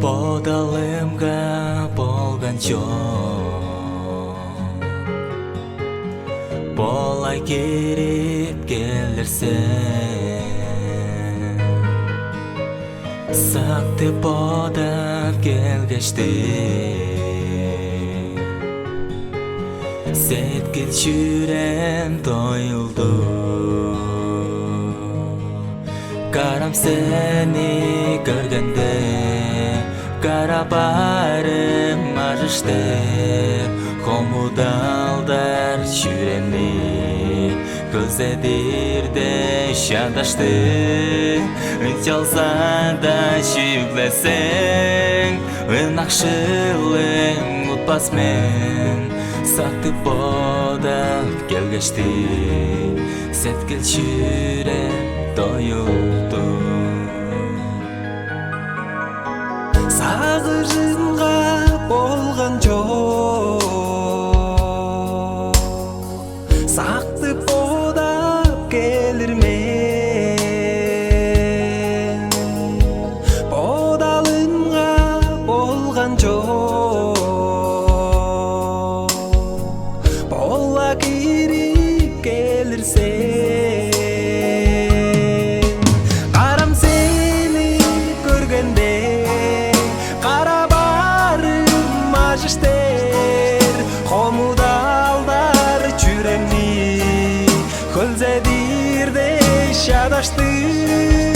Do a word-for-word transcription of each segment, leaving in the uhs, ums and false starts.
Бодалымга болган чок, бола кирип келир сен. Сактып бодап келгештиң, сеткил-чүрем доюлду. Карам сени көргенде, кара-барым ажыштыр, хомудалдар чүремни, хөлзедир-даа шадаштың. Ынчалза-даа чүгле сен, ынакшылың утпас мен. Сактып бодап келгештиң, сеткил-чүрем доюлду. Сагыжымга болган чок, сактып бодап келир мен. Бодалымга болган чок, бола кирип келир сен. Карам сени көргенде, кара-барым ажыштыр, хомудалдар чүремни, хөлзедир-даа шадаштың.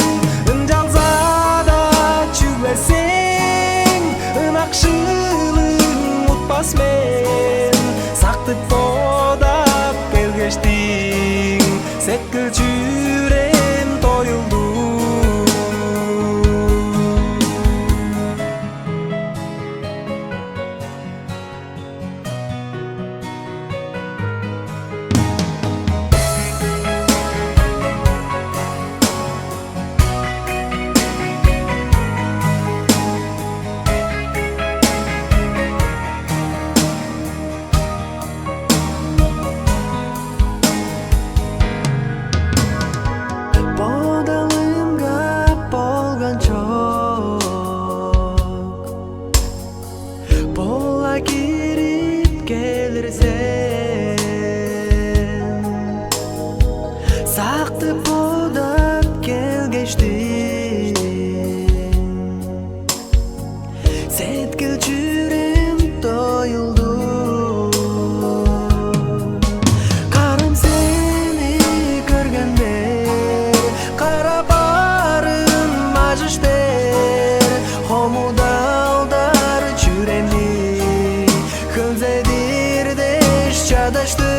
Ынчалза-даа чүгле сен, ынакшылың утпас мен. Сактып бодап келгештиң, сеткил-чүрем доюлду. Бодалымга болган чок, бола кирип келир сен. Сактып бодап келгештиң, сеткил-чүрем доюлду. Карым сени көргенде, кара-барым ажыштыр, хомудалдар чүремни, хөлзедир дээш чадашты.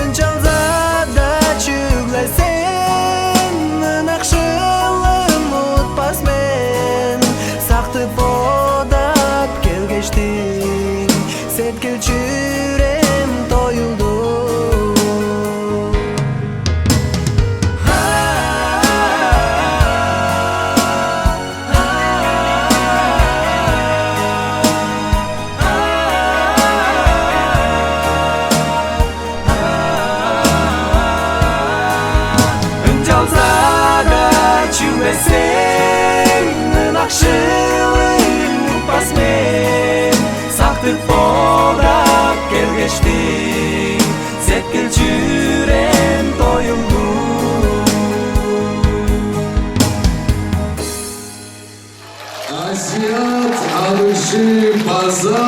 Ынчалза-даа чүгле сен, ынакшылым, утпас мен. Сактып бодап келгештиң, сеткил-чүрем тоюлду. Ынчалза-даа чүгле сен, ынакшылым, утпас мен. Сактып бодап келгештиң, сеткил-чүрем тоюлду. Асият Арыкчы база